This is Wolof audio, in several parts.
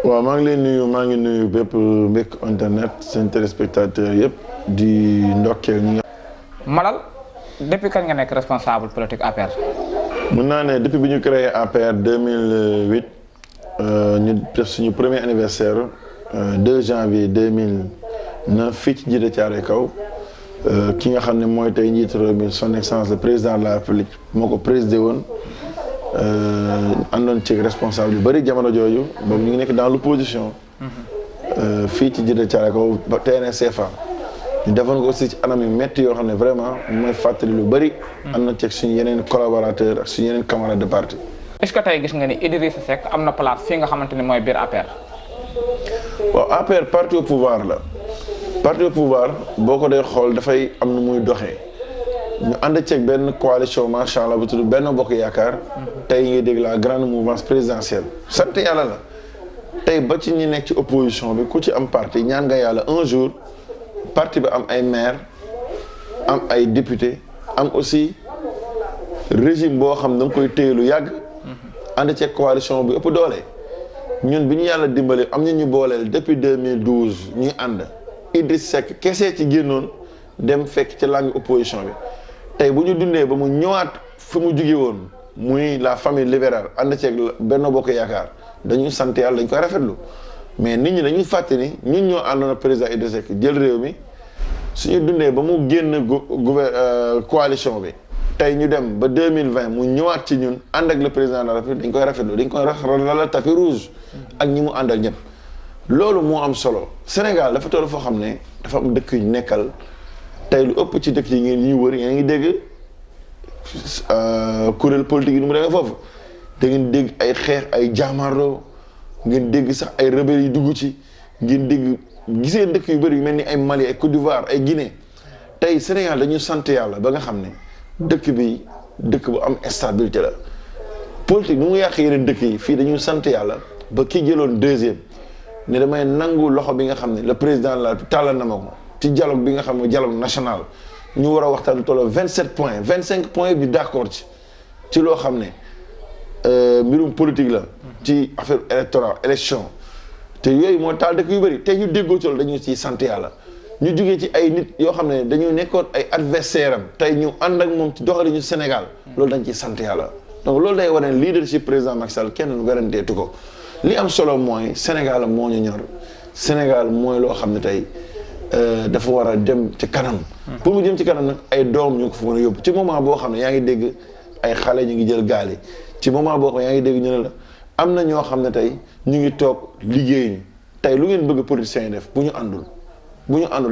waaw maa ngi leen nuyu maa ngi nuyu bépp mbokk internet seen téléspectateur yëpp di ndokkeel ñi nga. Malal depuis kañ nga nekk responsable politique APR. mën naa ne depuis bi ñu créé APR 2008 ñu def suñu premier anniversaire 2 janvier 2009 fii ci Djiddah Thiaroye Kaw ki nga xam ne mooy tey njiitu réew mi son excellence le président de la République moo ko présidé woon. àndoon ci responsable yu bëri jamono jooju boobu ñu ngi nekk dans l'opposition fii ci Djiddah Thiaroye Kaw ba terrain CFA ñu defoon ko aussi ci anam yu métti yoo xam ne vraiment mooy fàttali lu bëri am na ci suñu yeneen collaborateur ak suñu yeneen camarades de parti. est-ce que tey gis nga ni Idrissa Seck am na place fii nga xamante ni mooy biir APR. waaw APR parti au pouvoir la parti au pouvoir boo ko dee xool dafay am nu muy doxee ñu ànd ceeg benn coalition macha allah bu tudd Benno Bokk Yaakaar tey ngay dégg la grande mouvance présidentielle sant yàlla la tey ba ci ñi nekk ci opposition bi ku ci am parti ñaan nga yàlla un jour parti bi am ay maire am ay député am aussi régime boo xam da nga koy téye lu yàgg ànd ceeg coalition bi ëpp doole ñun bi ñu yàlla dimbali am na ñu booleel depuis 2012 ñuy ànd Idriss Seck kese ci génnoon dem fekk ci langue opposition bi tey bu ñu dundee ba mu ñëwaat fi mu jugee woon muy la famille libérale ànd ceeg Benno Bokk Yaakaar dañuy sant yàlla dañ koy rafetlu mais nit ñi dañuy fàtte ni ñun ñoo àndoon ak président Idriss Seck jël réew mi suñu dundee ba mu génn coalition bi tey ñu dem ba 2020 mu ñëwaat ci ñun ànd ak le président de la République dañ koy rafetlu dañ koy rafetlu tapis rouge ak ñi mu àndal ñëpp loolu moo am solo Sénégal dafa toll foo xam ne dafa am dëkk yu nekkal tey lu ëpp ci dëkk yi ngeen ñuy wër yaa ngi dégg kuréel politique yi nu mu demee foofu da ngeen dégg ay xeex ay jaamarloo ngeen dégg sax ay rebelles yi dugg ci ngeen dégg gisee dëkk yu bëri yu mel ni ay Mali ay Côte d'Ivoire ay Guinée tey Sénégal dañu sant yàlla ba nga xam ne dëkk bi dëkk bu am stabilité la politique nu mu yàq yeneen dëkk yi fii dañu sant yàlla ba ki jëloon deuxième ne damay nangu loxo bi nga xam ne le président la tàllal na ma ko ci dialogue bi nga xam ne dialogue national ñu war a waxtaan tolloo 27 points 25 points bi d'accord ci loo xam ne mbirum politique la ci affaire électorale élection te yooyu moo taal dëkk yu bëri te ñu déggoo ci loolu dañu ciy sant yàlla ñu jugee ci ay nit yoo xam ne dañu nekkoon ay adversaire am tey ñu ànd ak moom ci doxalinu Sénégal loolu dañ ciy sant yàlla donc loolu day wane leadership président Macky Sall kenn lu garanteetu ko li am solo mooy Sénégal moo ñu ñor Sénégal mooy loo xam ne tey dafa war a dem ci kanam pour mu jëm ci kanam nag ay doom ñu ko fa mën a yóbbu ci moment boo xam ne yaa ngi dégg ay xale ñu ngi jël gaal yi ci moment boo xam ne yaa ngi dégg ñu ne la am na ñoo xam ne tey ñu ngi toog liggéeyuñu tey lu ngeen bëgg politiciens yi def bu ñu àndul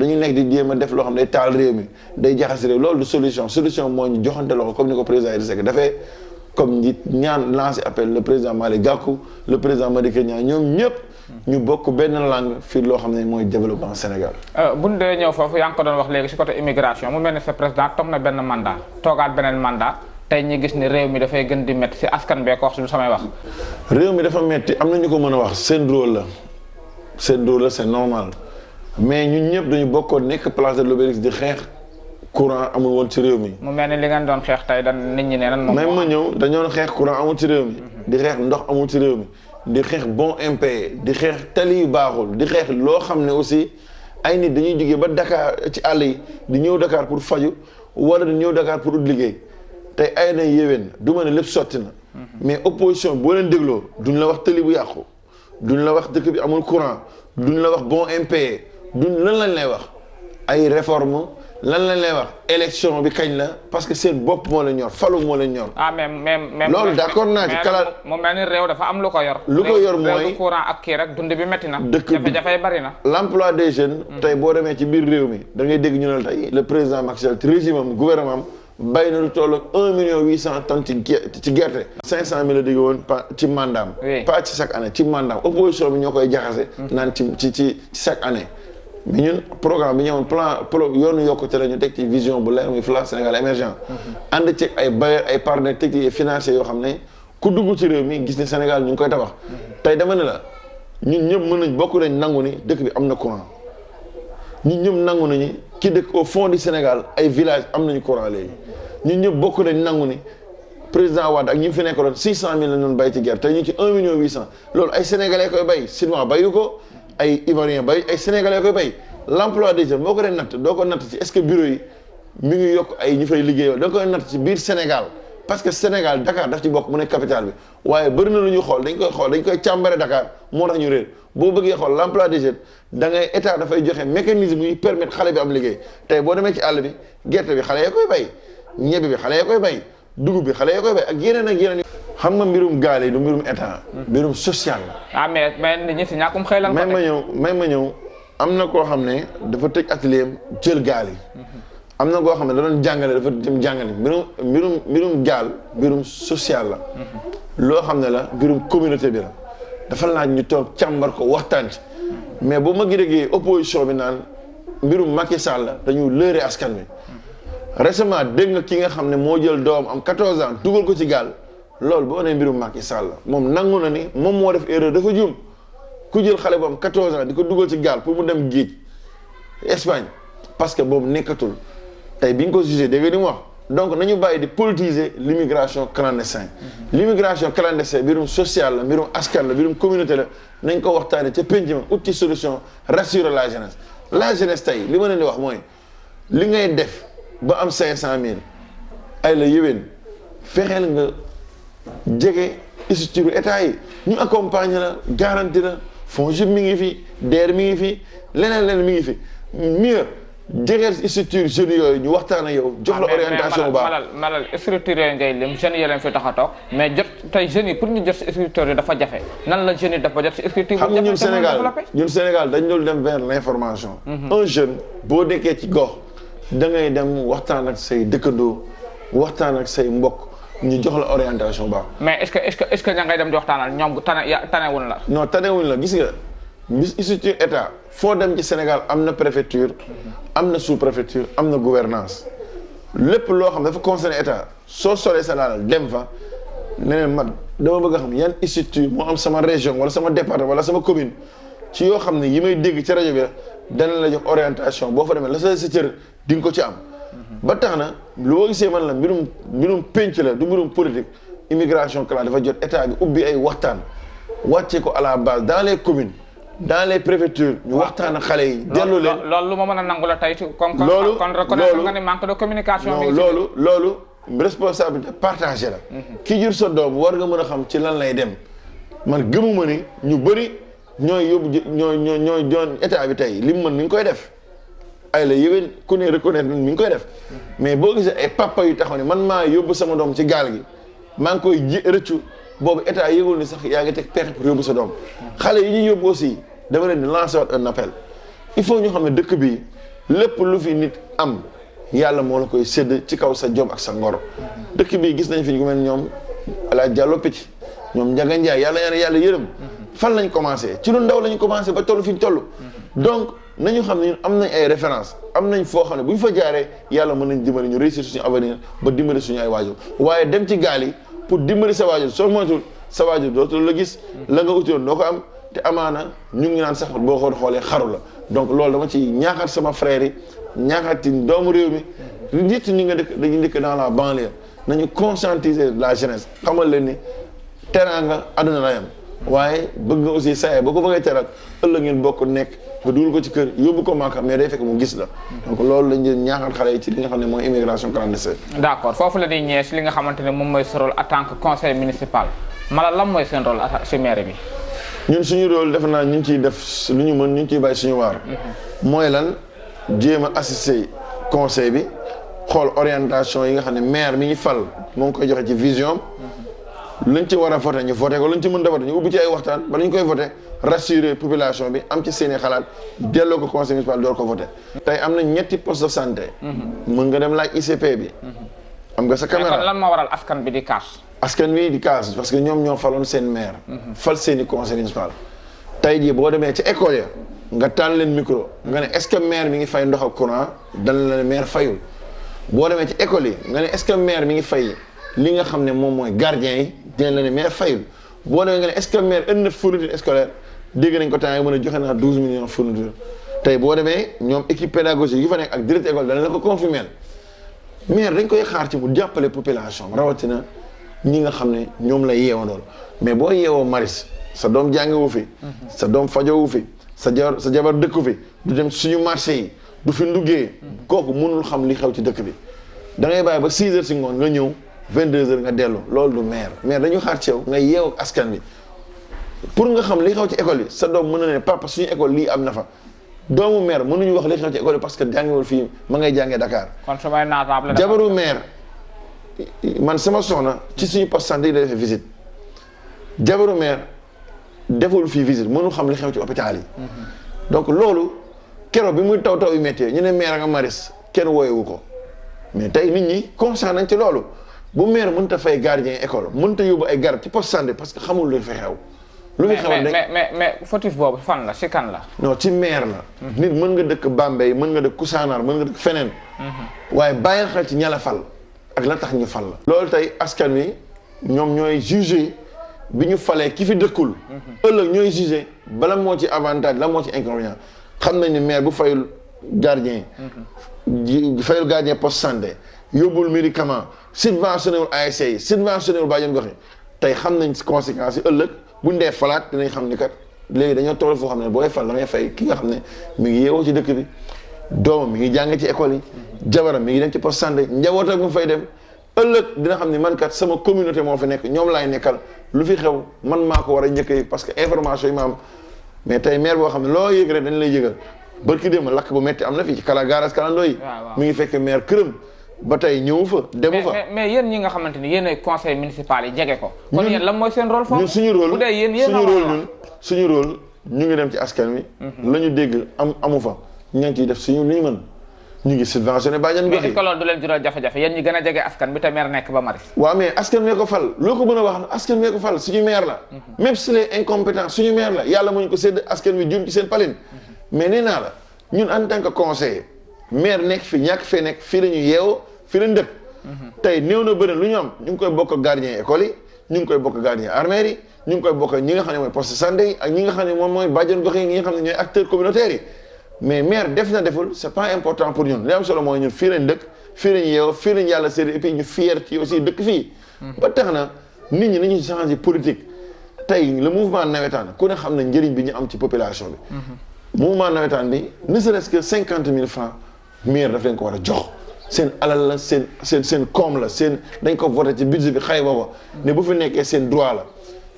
dañuy nekk di jéem a def loo xam ne day taal réew mi day jaxase réew loolu du solution moo ñu joxante loxo comme ni ko président Idrissa Seck dafee comme ñi ñaan lancé appel le président Malick Gakou le président Madické Niang ñoom ñëpp ñu bokk benn langue fii loo xam ne mooy développement Sénégal. buñ dee ñëw foofu yaa ngi ko doon wax léegi si côté immigration mu mel ni sa président toog na benn mandat toogaat beneen mandat tey ñi gis ni réew mi dafay gën di métti si askan bee ko wax suñu samay wax. réew mi dafa métti am na ñu ko mën a wax seen rôle la c'est normal mais ñun ñëpp dañu bokkoon nekk place de l'Obélisque di xeex courant amul woon ci réew mi. mu mel ni li ngeen doon xeex tey nit ñi nee nan moom. même ma ñëw dañoo xeex courant amul ci réew mi. di xeex ndox amul ci réew mi. di xeex bon impayé di xeex tali yu baaxul di xeex loo xam ne aussi ay nit dañuy jógee ba Dakar ci àll yi di ñëw Dakar pour faju wala di ñëw Dakar pour liggéey tey ay na yéwén du ma ne lépp sotti na mais opposition boo leen dégloo duñ la wax tali bu yàqu duñ la wax dëkk bi amul courant duñ la wax bon impayé duñ lan lañ lay wax ay réforme lan lañ lay wax élection bi kañ la parce que seen bopp moo leen ñor falu moo leen ñor. ah mais loolu d'accord naa ci kala. mu mel ni réew dafa am lu ko yor. lu ko yor mooy réew courant ak kii rek dund bi métti na. dëkk bi jafe-jafe bari na. l'emploi des jeunes. tey boo demee ci biir réew mi da ngay dégg ñu ne tey le président Macky Sall ci régime am gouvernement am bay na lu toll ak 1,8 million tonnes ci gerte. 500 000 la digg woon ci mandaam. pas ci chaque année ci mandaam opposition bi ñoo koy jaxase. naan ci chaque année. mais ñun programme bi ñu amoon plan yoonu yokkute la ñu teg ci vision bu leer muy plan Sénégal émergent ànd ci ay bailleurs ay partenaires techniques et financiers yoo xam ne ku dugg ci réew mi gis ni Sénégal ñu ngi koy tabax tey dama ne la ñun ñëpp mën nañ bokk nañ nangu ni dëkk bi am na courant ñun ñëpp nangu nañu ki dëkk au fond du Sénégal ay villages am nañu courant léegi ñun ñëpp bokk nañ nangu ni président Wade ak ñi fi nekkoon 600 000 la ñu bay ci gerte tey ñu ci 1 million 800 loolu ay sénégalais koy bay Chinois bayu ko ay Ivoiriens bay ay sénégalais koy bay l'emploi des jeunes boo ko dee natt doo ko natt ci est-ce que bureau yi mi ngi yokk ay ñi fay liggéeyoo da koy natt ci biir Sénégal parce que Sénégal Dakar daf ci bokk mu nekk capitale bi waaye bëri na lu ñu xool dañ koy càmbare Dakar moo tax ñu réer boo bëggee xool l'emploi des jeunes da ngay état dafay joxe mécanisme yi permettre xale bi am liggéey tey boo demee ci àll bi gerte bi xale ya koy bay ñebe bi xale ya koy bay dugub bi xale ya koy bay ak yeneen xam nga mbirum gaal yi du mbirum état mbirum social la. mais nit ñi si ñàkkum xëy lan ko may ma ñëw am na koo xam ne dafa tëj atelier am jël gaal yi am na koo xam ne da doon jàngale dafa dem jàngale mbirum gaal mbirum social la loo xam ne la mbirum communauté bi la dafa laaj ñu toog càmbar ko waxtaan ci mais bu ma déggee opposition bi naan mbirum Macky Sall la dañu lëre askan wi récemment dégg nga ki nga xam ne moo jël doom am 14 ans dugal ko ci gaal loolu boo nee mbirum Macky Sall la moom nangu na ni moom moo def erreur dafa juum ku jël xale bu am 14 ans di ko dugal ci gaal pour mu dem géej Espagne parce que boobu nekkatul tey bi ñu ko jugé dégg nga ni mu wax donc nañu bàyyi di politiser l'immigration clandestine l'immigration clandestine mbirum social la mbirum askan la mbirum communauté la nañ ko waxtaane ca penc ma ut ci solution rassurer la jeunesse tey li ma leen di wax mooy li ngay def ba am 500 000 ay la yéwén fexeel nga jege structure état yi ñu accompagner la garantie la FONGIP mi ngi fi DER mi ngi fi leneen mi ngi fi mieux jegeel structure jeunes yooyu ñu waxtaan ak yow jox la orientation bu baax malal structure yooyu ngay lim jeunes yi leen fi tax a toog mais jot tey jeunes yi pour ñu jot si structure yi dafa jafe nan la jeunes yi dafa jot si structure xam nga ñun Sénégal dañ doon dem vers l'information un jeune boo nekkee ci gox da ngay dem waxtaan ak say dëkkandoo waxtaan ak say mbokk ñu jox la orientation bu baax mais est-ce que ña ngay dem di waxtaanal ñoom tanewuñ la non tanewuñ la gis nga structure état foo dem ci Sénégal am na préfecture am na sous-préfecture am na gouvernance lépp loo xam dafa concerné état soo solee sa daal dem fa neneen man dama bëgg a xam yan structure moo am sama région wala sama département wala sama commune ci yoo xam ne yi may dégg ci rajo bi dana la jox orientation boo fa demee la sa cër di nga ko ci am ba tax na loo gisee man la mbirum pénc la du mbirum politique immigration clan dafa jot état bi ubbi ay waxtaan wàcce ko à la base dans les communes dans les préfectures ñu waxtaan ak xale yi. dellu leen loolu lu ma mën a nangu la tey ci. kon reconnaître nga ni manque de communication. non loolu responsabilité partagée la. ki jur sa doom war nga mën a xam ci lan lay dem man gëmuma ni ñu bëri ñooy yóbbu ñooy doon état bi tey li mu mën mi ngi koy def ay la yéwén ku ne reconnaître mi ngi koy def mais boo gisee ay papa yu taxaw ne man maa yóbbu sama doom ci gaal gi maa ngi koy rëccu boobu état yëgul ni sax yaa ngi teg pexe pour yóbbu sa doom xale yi ñuy yóbbu aussi. dama leen di lancer un appel il faut ñu xam ne dëkk bi lépp lu fi nit am yàlla moo la koy sédd ci kaw sa jom ak sa ngoro dëkk bi gis nañ fi ñu ko mel ñoom ala Diallo Picc ñoom Ndiaga Ndiaye yàlla yërëm fan lañ commencé ci lu ndaw lañ commencé ba toll fi ñu toll donc nañu xam ne ñun am nañ ay référence am nañ foo xam ne bu ñu fa jaaree yàlla mën nañ dimbali ñu réussir suñu avenir ba dimbali suñu ay waajur waaye dem ci gaal yi pour dimbali sa waajur soo moytul sa waajur dootul la gis la nga uti woon doo ko am te amaana ñu ngi naan sax boo ko xoolee xaru la donc loolu dama ci ñaaxaat sama frère yi ñaaxaat ci doomu réew mi nit ñi nga dëkk dañuy dëkk dans la banlieue nañu conscientiser la jeunesse xamal leen ni teraanga àdduna la yam waaye bëgg nga aussi saa boo ko bëggee teral ëllëg ngeen bokk nekk nga dugal ko ci kër yóbbu ko Màkka mais day fekk mu gis la donc loolu lañ leen ñaaxaat xale yi ci li nga xam ne mooy immigration clandestine. d'accord foofu la ñuy ñëwee si li nga xamante ne moom mooy sa rôle en tant que conseil municipal mala lan mooy seen rôle si maire bi. ñun suñu rôle defe naa ñu ngi ciy def lu ñu mën ñu ngi ciy bàyyi suñu waar. mooy lan jéem a assister conseil bi xool orientation yi nga xam ne maire mi ngi fal moo ngi koy joxe ci vision luñ ci war a voté ñu voté ko luñ ci mën a voté ñu ubbi ci ay waxtaan ba ñu koy voté rassurer population bi am ci seeni xalaat delloo ko conseil municipal door ko voté. tey am na ñetti poste de santé. mën nga dem laaj ICP bi. am nga sa caméra kon lan moo waral askan bi di kaas. askan wi di kaas parce que ñoom ñoo faloon seen maire. fal seeni conseil municipal. tey jii boo demee ci école ya nga taal leen micro nga ne est-ce que maire mi ngi fay ndox ak courant dana la ne maire fayul boo demee ci école yi nga ne est-ce que maire mi ngi fay li nga xam ne moom mooy gardien yi dina la ne maire fayul boo demee nga ne est-ce que maire indi na fourniture scolaire dégg nañ ko temps yi mën a joxe naa 12 millions fourniture tey boo demee ñoom équipe pédagogique yi fa nekk ak directeur école dana la ko confirmer maire dañ koy xaar ci mu jàppale population rawatina ñi nga xam ne ñoom la yeewandool mais boo yeewoo maris sa doom jàngewu fi sa doom fajowu fi sa jabar dëkku fi du dem suñu marché yi du fi nduggee kooku mënul xam li xew ci dëkk bi da ngay bàyyi ba 6 heures si ngoon nga ñëw 22 heures nga dellu loolu du maire dañu xaar ci yow nga yeew ak askan bi pour nga xam li xew ci école yi sa doom mën na ne papa suñu école lii am na fa doomu maire mënuñu wax li xew ci école yi parce que jàngewul fii ma ngay jàngee Dakar. kon su may naataable jabaru maire man sama soxna ci suñu poste santé yi day defee visite jabaru maire deful fii visite mënu xam li xew ci hôpital yi. donc loolu keroog bi muy taw yu métti ñu ne maire nga maris kenn wooyewu ko mais tey nit ñi conscient nañ ci loolu bu maire mënut a fay gardien école mënut a yóbbu ay garab ci poste santé parce que xamul lu fi xew. lu fi xew mais fautif boobu fan la ci kan la. non ci maire la. nit mën nga dëkk Bambey mën nga dëkk Koussanar mën nga dëkk feneen. waaye bàyyi xel ci ña la fal ak la tax ñu fal la. loolu tey askan wi ñoom ñooy jugé bi ñu falee ki fi dëkkul. ëllëg ñooy jugé bala moo ci avantage la moo ci inconvénient xam nañ ne maire bu fayul gardien. fayul gardien poste santé yóbbul médicament subventionné wul ASC yi subventionné wul bàjjen gox yi tey xam nañ conséquences yi ëllëg. buñ dee falaat dinañ xam ni kat léegi dañoo toll foo xam ne booy fal da ngay fay ki nga xam ne mi ngi yeewoo ci dëkk bi doomam mi ngi jàng ci école yi jabaram mi ngi dem ci poste santé njabootam mu fay dem ëllëg dina xam ne man kat sama communauté moo fi nekk ñoom laay nekkal lu fi xew man maa ko war a njëkkee parce que information yi ma am mais tey maire boo xam ne loo yëg rek dañ lay yëgal barki démb lakk bu metti am na fii ci kala garage kalandoo yi mi ngi fekk maire këram ba tey ñëwu fa demu fa mais yéen ñi nga xamante ni yéen ay conseil municipal yi jege ko. kon yéen lan mooy seen rôle foofu. ñun suñu rôle bu dee yéen suñu rôle ñu ngi dem ci askan wi. la ñu dégg amu fa ñu ngi ciy def suñu li ñu mën ñu ngi subventionné bàjjan gox yi. mais est-ce que loolu du leen jural jafe-jafe yéen ñi gën a jege askan bi te maire nekk ba maris. waaw mais askan wee ko fal loo ko mën a wax na askan wee ko fal suñu maire la. même si les incompétent suñu maire la yàlla mu ñu ko sédd askan wi jum ci seen palin. mais nee naa la ñun en tant que conseiller maire nekk fi ñàkk fee nekk fii la ñu yeewoo fii lañ dëkk. tey néew na bëri lu ñu am ñu ngi koy bokk gardien école yi ñu ngi koy bokk gardien armée yi ñu ngi koy bokk ñi nga xam ne mooy poste santé yi ak ñi nga xam ne moom mooy bàjjen gox yi ñi nga xam ne ñooy acteurs communautaires yi mais maire def na deful c'est pas important pour ñun li am solo mooy ñun fii lañ dëkk fii lañ yeewoo fii lañ yàlla séddee et puis ñu fier ci aussi dëkk fii. ba tax na nit ñi nañu changer politique tey le mouvement nawetaan ku ne xam ne njëriñ bi ñu am ci population bi. mouvement nawetaan bi ne serait-ce que 50 000 francs maire daf leen ko war a jox. seen alal la seen koom la seen dañ ko voté ci budget bi xëy ko ne bu fi nekkee seen droit la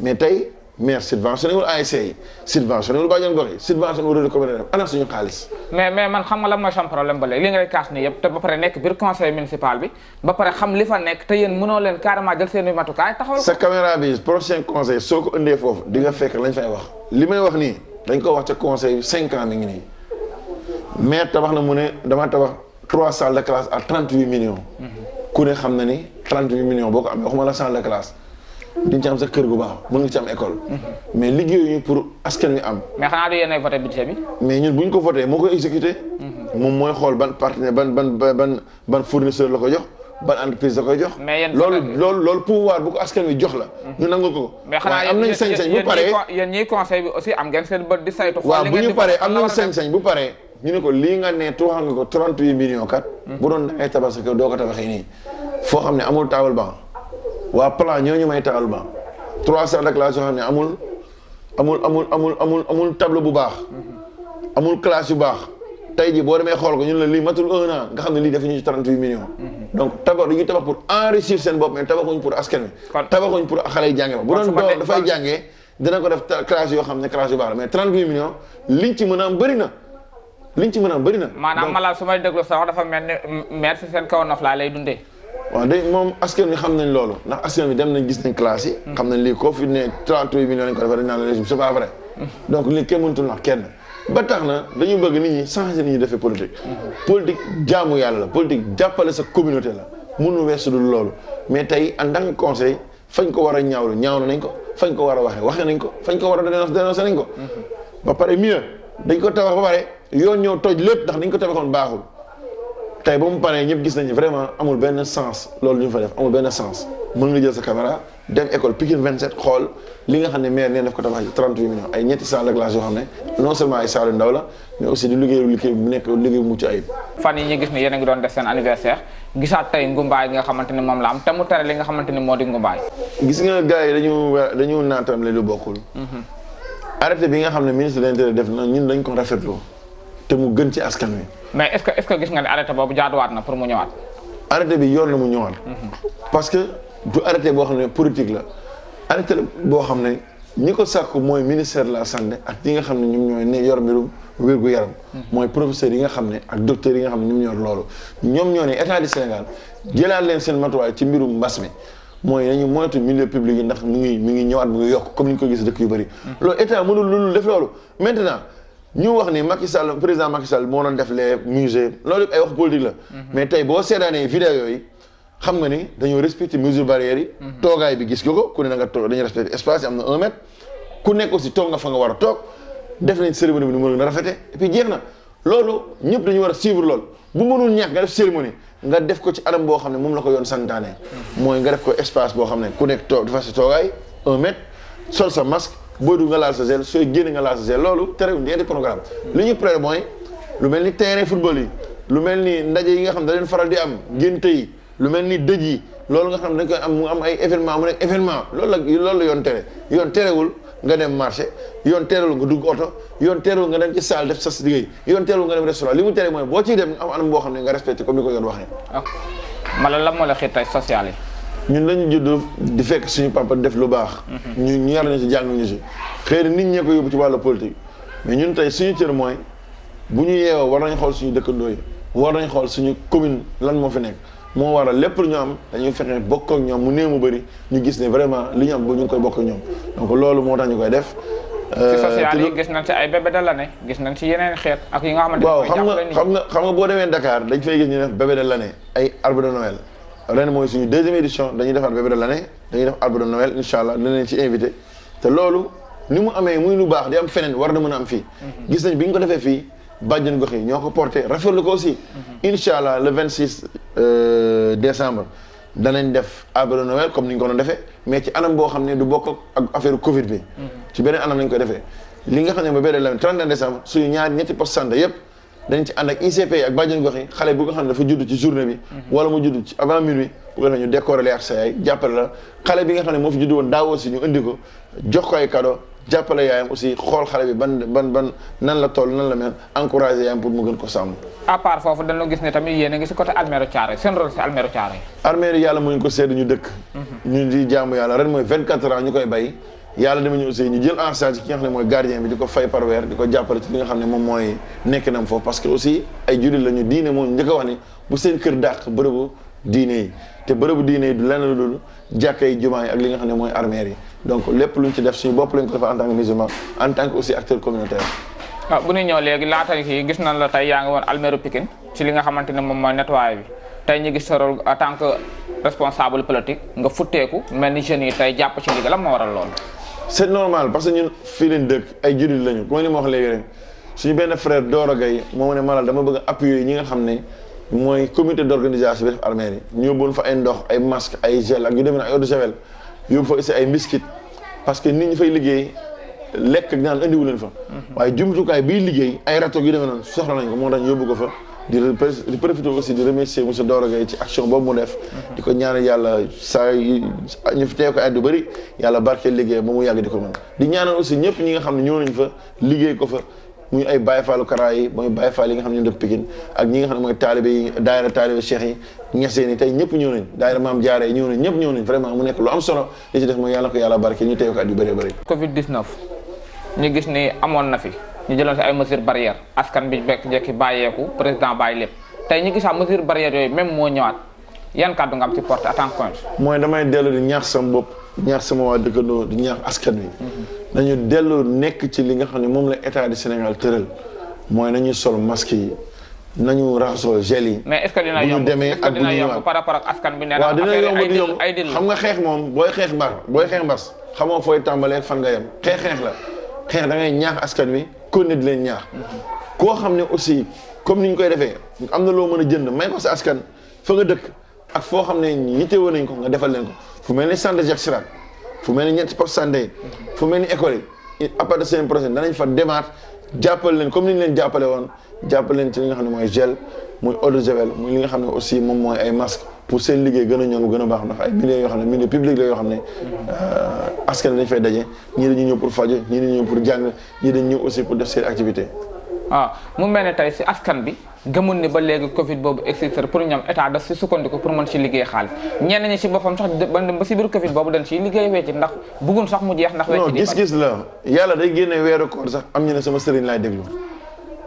mais tey maire subventionné wul ASC yi subventionné wul bàjjen gox yi subventionné wul réseau communautaire ana suñu xaalis. mais man xam nga lan mooy sama problème ba léegi li ngay kaas nii yëpp te ba pare nekk biir conseil municipal bi ba pare xam li fa nekk te yéen mënoo leen carrément jël seen i matukaay taxawal ko. sa caméra bi prochain conseil soo ko indee foofu di nga fekk lañ fay wax li may wax nii dañ ko wax ca conseil bi 5 ans mi ngi nii maire tabax na mu ne dama tabax 3 salles de classe à 38 millions. ku ne xam na ni 38 millions boo ko amee waxuma la salle de classe di nga ci am sa kër gu baax mën nga ci am école. mais liggéeyuñu pour askan wi am. mais xanaa du yéen ay voté budget bi. mais ñun bu ñu ko voté moo koy exécuté. moom mooy xool ban partenaire ban fournisseur la ko jox ban entreprise la koy jox. mais yéen loolu pouvoir bu ko askan wi jox la. ñu nangu ko. mais xanaa am nañ sañ-sañ bu paree yéen ñii conseil bi aussi am ngeen seen bët di saytu. waaw bu ñu paree am nañ sañ-sañ bu paree. ñu ne ko lii nga ne tuuxal nga ko 38 millions kat. bu doon da ngay tabax sa kër doo ko tabaxee nii. foo xam ne amul table banc waa plan ñooñu may table banc 3 salles de classe yoo xam ne amul table bu baax. amul classe yu baax. tey jii boo demee xool ko ñun la lii matul 1 an nga xam ne lii dafa ñu ci 38 millions. donc tabax dañuy tabax pour enrichir seen bopp mais tabaxuñ pour askan wi. tabaxuñ pour xale yi jàngee ba. bu doon doom dafay jàngee dina ko def classe yoo xam ne classe yu baax la mais 38 millions liñ ci mën a am bëri na. maanaam Malal su may déglu sax dafa mel ni maire si seen kaw naf laa lay dundee. waaw de moom askan wi xam nañ loolu ndax askan wi dem nañ gis nañ classe yi. xam nañ lii koo fi ne 38 millions lañ ko defee dañ naan la régime c'est pas vrai. donc lii kenn mënutul nax kenn. ba tax na dañu bëgg nit ñi changer ni ñuy defee politique. politique jaamu yàlla la politique jàppale sa communauté la mënu weesu dul loolu mais tey en tant que conseil fañ ko war a ñaawlu ñaawlu nañ ko fañ ko war a waxee nañ ko fañ ko war a dénoncer nañ ko. ba pare mieux dañ ko tabax ba pare yoon ñëw toj lépp ndax dañ ko tabaxoon baaxul tey ba mu paree ñëpp gis nañu vraiment amul benn sens loolu ñu fa def amul benn sens mën nga jël sa caméra dem école Pikine 27 xool li nga xam ne maire nee daf ko tabax 38 millions ay ñetti salle de classe yoo xam ne non seulement ay salle yu ndaw la mais aussi di liggéey bu nekk liggéey bu mucc ayib. fan yi ñu gis ni yéen a ngi doon def seen anniversaire gisaat tey ngumbaay gi nga xamante ni moom la am te mu tere li nga xamante ni moo di ngumbaay. gis nga gars yi dañu naatam lu bokkul. arrêté bi nga xam ne ministre de l'Intérieur def na ñun dañ ko rafetlu te mu gën ci askan wi. mais est-ce que gis nga ne arrêté boobu jaaduwaat na pour mu ñëwaat. arrêté bi yoon na mu ñëwaat. parce que du arrêté boo xam ne politique la arrêté boo xam ne ñi ko sàkku mooy ministère de la santé ak ñi nga xam ne ñoom ñooy ne yor mbirum wér-gu-yaram. mooy professeurs yi nga xam ne ak docteurs yi nga xam ne ñoom ñoo loolu. ñoom ñoo ne état du Sénégal jëlaat leen seen matuwaay ci mbirum mbas mi mooy nañu moytu milieu public yi ndax mi ngi ñëwaat mu ngi yokk comme ni ñu ko gis dëkk yu bëri. loolu état mënul lu def loolu maintenant. ñu wax ni Macky Sall président Macky Sall moo doon def les musées loolu yëpp ay wax politique la. mais tey boo seetaanee vidéo yooyu xam nga ni dañoo respecté mesures barrières yi. toogaay bi gis nga ko ku ne da nga toog dañuy respecté espace yi am na 1 mètre. ku nekk aussi toog nga fa nga war a toog def nañ cérémonie bi ni mu gën a rafetee et puis jeex na loolu ñëpp dañu war a suivre loolu bu mënul ñàkk nga def cérémonie nga def ko ci anam boo xam ne moom la ko yoon santaane. mooy nga def ko espace boo xam ne ku nekk toog dafa si toogaay 1 mètre sol sa masque. booy dugg nga laal sa gel sooy génn nga laal sa gel loolu terewul ñeenti programme li ñu pré mooy lu mel ni terrain football yi lu mel ni ndaje yi nga xam da leen faral di am ngénte yi lu mel ni dëj yi loolu nga xam dañ koy am mu am ay événement mu nekk événement loolu la yoon tere yoon terewul nga dem marché yoon terewul nga dugg oto yoon terewul nga dem ci salle def sa liggéey yoon terewul nga dem restaurant li mu tere mooy boo ciy dem am anam boo xam ne nga respecté comme ni ko yoon waxee. mala la moo la xiirtay social yi. ñun lañu judd di fekk suñu papa def lu baax. ñu yar ñu ci jànguñu si xëy na nit ñee ko yóbbu ci wàllu politique mais ñun tey suñu cër mooy bu ñu yeewoo war nañ xool suñu dëkkandoo yi war nañ xool suñu commune lan moo fi nekk moo waral lépp lu ñu am dañuy fexe bokk ak ñoom mu néew mu bëri ñu gis ne vraiment li ñu am ba ñu ngi koy bokk ak ñoom donc loolu moo tax ñu koy def. ci social yi gis nañ ci ay bébé de l'année gis nañ ci yeneen xeet ak yi nga xamante ne waaw xam nga boo demee Dakar dañ fay gis ñu def bébé de l'année ay arbre de Noël. ren mooy suñu 2e édition dañuy defaat bébé de l'année dañuy def arbre de Noël incha allah dina leen ci invité te loolu ni mu amee muy lu baax di am feneen war na mën a am fii. gis nañ bi ñu ko defee fii bàjjen gox yi ñoo ko porté rafetlu ko aussi. incha allah le 26 décembre danañ def arbre de Noël comme ni ñu ko doon defee mais ci anam boo xam ne du bokk ak affaire Covid bi. ci beneen anam lañ koy defee li nga xam ne bébé de l'année 31 décembre suñu ñetti poste santé yëpp. dañ ci ànd ak ICP ak bàjjen gox yi xale bu nga xam ne dafa judd ci journée bi wala mu judd ci avant minuit bu ko defee ñu décorer ak sa yaay jàppale la xale bi nga xam ne moo fi judd woon daaw aussi ñu indi ko jox ko ay cadeau jàppale yaayam aussi xool xale bi ban nan la toll nan la mel encourager yaayam pour mu gën ko sàmm. à part foofu dañoo gis ne tamit yéen a ngi si côté Almeru Thiaroye seen rôle si Almeru Thiaroye. Almeru yàlla mu ñu ko sédd ñu dëkk. ñu di jaamu yàlla ren mooy 24 ans ñu koy bay. yàlla dama ñu aussi ñu jël en charge ki nga xam ne mooy gardien bi di ko fay par weer di ko jàppale ci li nga xam ne moom mooy nekk nam foofu parce que aussi ay jullit la ñu diine moo njëkk a wax ni bu seen kër dàq bërëbu diine yi te bërëbu diine yi du lenn lu dul jàkka yi jumaa yi ak li nga xam ne mooy armeer yi donc lépp luñ ci def suñu bopp lañ ko def en tant que musulman en tant que aussi acteur communautaire. waaw bu ñuy ñëw léegi laata kii gis nañ la tey yaa ngi woon Almeru Pikine ci li nga xamante ne moom mooy nettoyé bi tey ñu gis sa rôle en tant que responsable politique nga futteeku mel ni jeunes yi tey jàpp ci liggéey la moo waral loolu. c'est normal parce que ñun fii leen dëkk ay jullit lañu comme ni ma wax léegi rek suñu benn frère Doro Gaye moo ne Malal dama bëgg a appuyer ñi nga xam ne mooy comité d'organisation bi def armée yi ñu yóbbuwoon fa ay ndox ay masque ay gel ak yu demee ay eau de javel yóbbu fa aussi ay biscuit parce que nit ñi fay liggéey lekk ak naan andiwu leen fa waaye jumtukaay biy liggéey ay rato yu demee noonu soxla nañ ko moo tax ñu yóbbu ko fa di profiter aussi di remercier monsieur Doro Gaye ci action boobu mu def di ko ñaanal yàlla saa ñu fi teew ko at yu bëri yàlla barkeel liggéey ba mu yàgg di ko mën di ñaanal aussi ñëpp ñi nga xam ne ñëw nañ fa liggéey ko fa muy ay Baye Fallu Kara yi mooy Baye Fall yi nga xam ne ñu def Pikine ak ñi nga xam ne mooy taalibe yi daayira taalibe cheikh yi ñeseen yi tey ñëpp ñëw nañ daayira Maam Jaara yi ñëw nañ ñëpp ñëw nañ vraiment mu nekk lu am solo li ci def mooy yàlla ko yàlla barkeel ñu teew ko at yu bëree bëri. Covid 19 ñu gis ni amoon na fi ñu jëloon si ay mesures barrières askan bi bekk jekki bàyyeeku président bàyyi lépp tey ñu gisaa mesures barrières yooyu même moo ñëwaat yan kàddu nga am ci porte en tant que mooy damay dellu di ñaax sama bopp ñaax sama waa dëkkandoo di ñaax askan wi nañu dellu nekk ci li nga xam ne moom la état du Sénégal tëral mooy nañu sol masque yi nañu raxasoo gel yi. mais est-ce que dina yomb ak bu ñu ñëwaat par rapport ak askan bi nee na waaw dina yomb di yomb ay dil xam nga xeex moom booy xeex mbas xamoo fooy tàmbalee fan nga yem xeex la xeex da ngay ñaax askan wi kon ne di leen ñaax koo xam ne aussi comme ni ñu koy defee am na loo mën a jënd may ko sa askan fa nga dëkk ak foo xam ne yittewoo nañ ko nga defal leen ko fu mel ni centre Jacques Chirac fu mel ni ñetti poste santé fu mel ni école yi à partir de semaine prochaine danañ fa demaat jàppale leen comme ni ñu leen jàppale woon jàppale leen ci li nga xam ne mooy gel muy eau de javel muy li nga xam ne aussi moom mooy ay masque pour seen liggéey gën a ñoŋ gën a baax ndax ay milieux yoo xam ne milieu public la yoo xam ne askan dañ fay daje ñii dañuy ñëw pour faju ñii dañuy ñëw pour jàng ñii dañuy ñëw aussi pour def seen activité waaw mu mel ne tey si askan bi gëmul ni ba léegi Covid boobu existe pour ñoom état daf si sukkandiku pour mën si liggéey xaalis ñenn ñi si boppam sax ba si biir Covid boobu dañ siy liggéey wecc ndax bëggun sax mu jeex ndax wecc non gis-gis la yàlla day génne weeru koor sax am ñu ne sama sëriñ laay déglu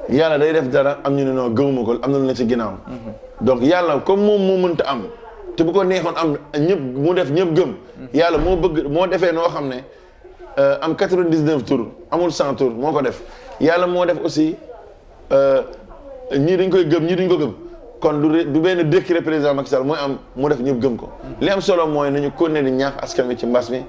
yàlla day def dara am ñu ne non gëmuma ko am na lu ne ci ginnaaw donc yàlla comme moom moo mënta am te bu ko neexoon am ñëpp mu def ñëpp gëm yàlla moo bëgg moo defee noo xam ne am 99 tours amul 100 tours moo ko def yàlla moo def aussi ñii dañ koy gëm ñii duñ ko gëm kon du benn décret président Macky Sall mooy am mu def ñëpp gëm ko li am solo mooy nañu continuer di ñaax askan wi ci mbas mi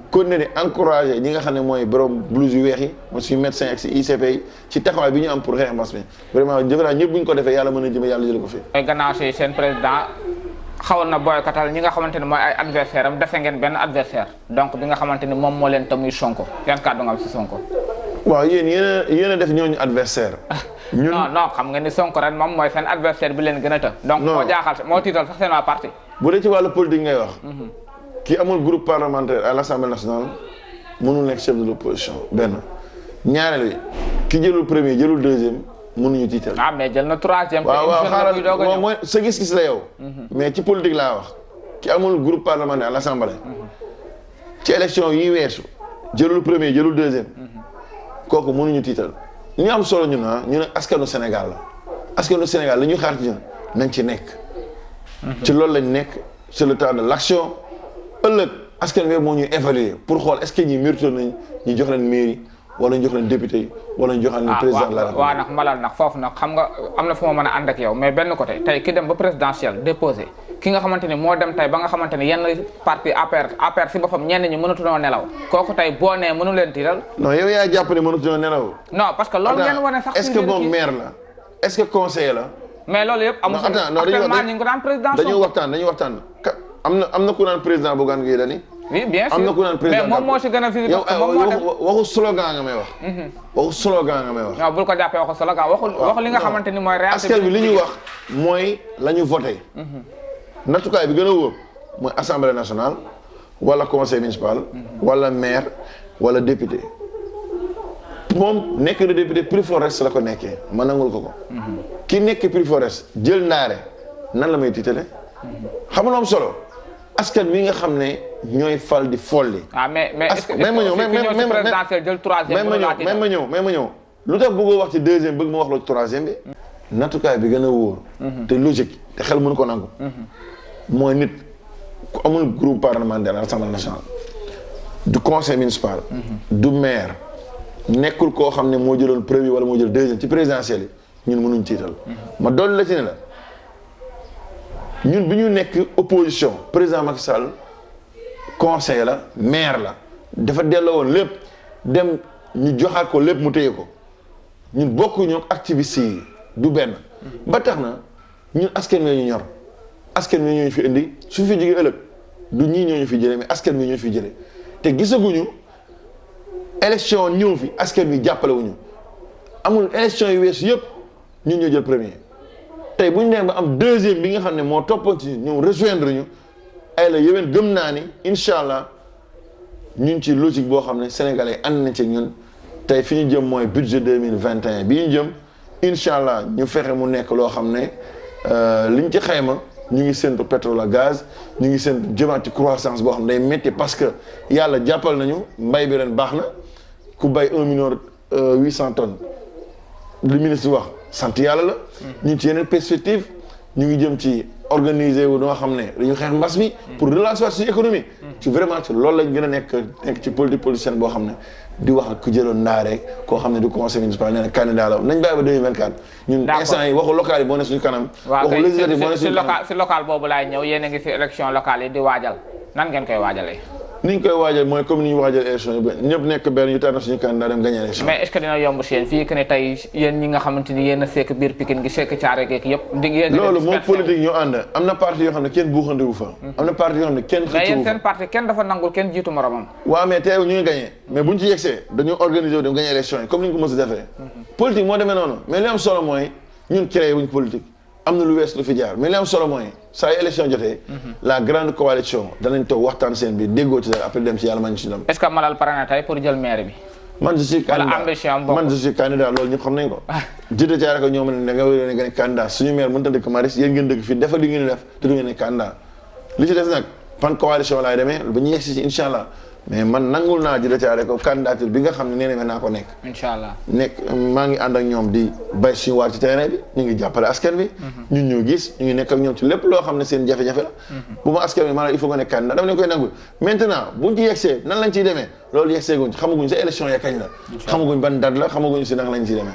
continuer di encourager ñi nga xam ne mooy borom blouse yu weex yi mooy suñu médecin ak si ICP yi ci taxawaay bi ñu am pour xeex mbas mi vraiment jëf naa ñëpp bu ñu ko defee yàlla mën na jëme yàlla jële ko fi mooy gannaaw si seen président xawoon na boykatal ñi nga xamante ne mooy ay adversaire am dese ngeen benn adversaire donc bi nga xamante ni moom moo leen te muy Sonko yan kàddu nga am si Sonko waaw yéen a def ñooñu adversaire ñun non xam nga ni Sonko ren moom mooy seen adversaire bi leen gën a të donc moo jaaxal moo tiital sax seen waa parti bu dee ci wàllu politique ngay wax ki amul groupe parlementaire à l'Assemblée nationale mënul nekk chef de l'opposition benn ñaareel bi ki jëlul premier jëlul deuxième mënuñu tiital mais jël na troisième waaw xaaral mooy sa gis-gis la yow mais ci politique laa wax ki amul groupe parlementaire à l'Assemblée ci élection yi weesu jëlul premier jëlul deuxième kooku mënuñu tiital ñu am solo ñun ñu ne askanu Sénégal la askanu Sénégal li ñuy xaar ci ñun nañ ci nekk ci loolu lañ nekk c'est le temps de l'action ëllëg askan wi moo ñuy évaluer pour xool est-ce que ñi mérité nañ ñu jox leen mairie wala ñu jox leen député wala ñu jox leen président de la République waaw nag malal nag foofu nag xam nga am na fu ma mën a ànd ak yow mais benn côté tey ki dem ba présidentiel déposé ki nga xamante ni moo dem tey ba nga xamante ni yenn parti APR si boppam ñenn ñi mënatunoo nelaw kooku tey boo nee mënu leen tiital non yow yaa jàpp ne mënatunoo nelaw non parce que loolu ngeen wane sax est-ce que moom maire la est-ce que conseiller la mais loolu yëpp amul actuellement ñu ngi ko daan président dañuy waxtaan am na ku naan président Bougane Gueye Dany oui bien sûr am na ku naan président mais moom moo si gën a visible parce que moom moo dem waxu slogan nga may wax waxu slogan nga may wax non bul ko jàppee waxu slogan waxu li nga xamante ni mooy réalité askan bi li ñuy wax mooy la ñu voté nattukaay bi gën a wóor mooy assemblée nationale wala conseil municipal wala maire wala député moom nekk na député plus fort reste la ko nekkee ma nangul ko ki nekk plus fort reste jël ndaare nan la may tiitale xam nga am solo askan wi nga xam ne ñooy fal di folli mais est-ce que présidentiel jël troisième ma ñëw lu tax bëggoo wax ci deuxième bëgg ma wax la ci troisième bi nattukaay bi gën a wóor te logique te xel mënu ko nangu mooy nit ku amul groupe parlementaire à l'Assemblée nationale du conseil municipal du maire nekkul koo xam ne moo jëloon premier wala moo jël deuxième ci présidentielle yi ñun mënuñ tiital ma dolli la ci ne la ñun bi ñu nekk opposition président Macky Sall conseil la maire la dafa delloo woon lépp dem ñu joxaat ko lépp mu téye ko ñun bokkuñu ak activistes yi du benn ba tax na ñun askan wi ñu ñor askan wi ñoo ñu fi indi su fi jógee ëllëg du ñii ñoo ñu fi jëlee mais askan wi ñoo fi jëlee te gisaguñu élection ñëw fi askan wi jàppale wuñu amul élection yu weesu yëpp ñun ñoo jël premier tey bu ñu nee ba am deuxième bi nga xam ne moo toppoon ci ñoom rejoindre ñu ay la yéwén gëm naa ni incha allah ñun ci logique boo xam ne sénégalais ànd nañ ci ñun tey fi ñu jëm mooy budget 2021 bi ñu jëm incha allah ñu fexe mu nekk loo xam ne liñ ci xayma ñu ngi séntu pétrole ak gaz ñu ngi séntu jëmaat ci croissance boo xam ne day métti parce que yàlla jàppal nañu mbay bi ren baax na ku bay 1,8 tonnes li ministre wax sant yàlla la. ñu ngi ci yeneen perspective ñu ngi jëm ci organiser wu noo xam ne dañu xeex mbas mi. pour relancer suñu économie. ci vraiment ci loolu lañ gën a nekk ci politique politicienne boo xam ne di wax ak ku jëloon ndaare koo xam ne du conseil municipal nee na candidat la nañ bàyyi ba 2024. ñun instant yi waxu local yi moo ne suñu kanam. waxu législatif moo ne suñu kanam si local boobu laay ñëw yéen a ngi si élection locale yi di waajal nan ngeen koy waajalee. ni ñu koy waajal mooy comme ni ñu waajal élection yi ba ñëpp nekk benn ñu tànn suñu candidat dem gagné élection. mais est-ce que dina yomb si yéen fii que ne tey yéen ñi nga xamante ni yéen a sekk biir Pikine gi sekk caare geek yëpp. loolu moom politique ñoo ànd am na parti yoo xam ne kenn buuxandiwu fa. am na parti yoo xam ne kenn xëccu mais yéen seen parti kenn dafa nangul kenn jiitu moromam. waaw mais teew ñu ngi gagné mais buñ ci yegsee dañoo organiser wu dem gagné élection yi comme ni ñu ko mos a defee. politique moo demee noonu mais li am solo mooy ñun créé wuñ politique am na lu wees lu fi jaar mais li am solo mooy saa yu élection jotee. la grande coalition danañ toog waxtaan seen bi déggoo ci dara après dem ci yàlla man ci dem. est-ce que Malal pare na tey pour jël maire bi. man je suis candidat ambition bokk man je suis candidat loolu ñëpp xam nañ ko. Djiddah Thiaroye Kao ñoo ne da nga war a ne candidat suñu maire mënut a dëkk Maris yéen ngeen dëkk fii defal li ngeen def te du ngeen ne candidat li ci des nag pan coalition laay demee ba ñu yegsi ci incha allah mais man nangul naa Djiddah Thiaroye Kao candidature bi nga xam ne nee na naa ko nekk. incha allah nekk maa ngi ànd ak ñoom di bay suñu waar ci terrain bi ñu ngi jàppale askan bi. ñun ñoo gis ñu ngi nekk ak ñoom ci lépp loo xam ne seen jafe-jafe la. bu ma askan bi maanaam il faut nga nekk candidat dama leen koy nangul maintenant buñ ci yegsee nan lañ ciy demee loolu yegsee guñ xamaguñ sa élection ya kañ la. xamaguñ ban date la xamaguñ si naka lañ ciy demee.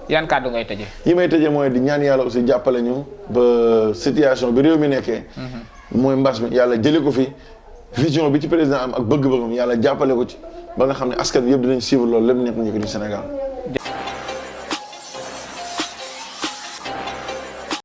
yan kàddu ngay tëjee. yi may tëjee mooy di ñaan yàlla aussi jàppale ñu ba situation bi réew mi nekkee. mooy mbas mi yàlla jëlee ko fi vision bi ci président am ak bëgg-bëggam yàlla jàppale ko ci ba nga xam ne askan bi yëpp dinañ suivre loolu lépp nekk nañu ko ci Sénégal.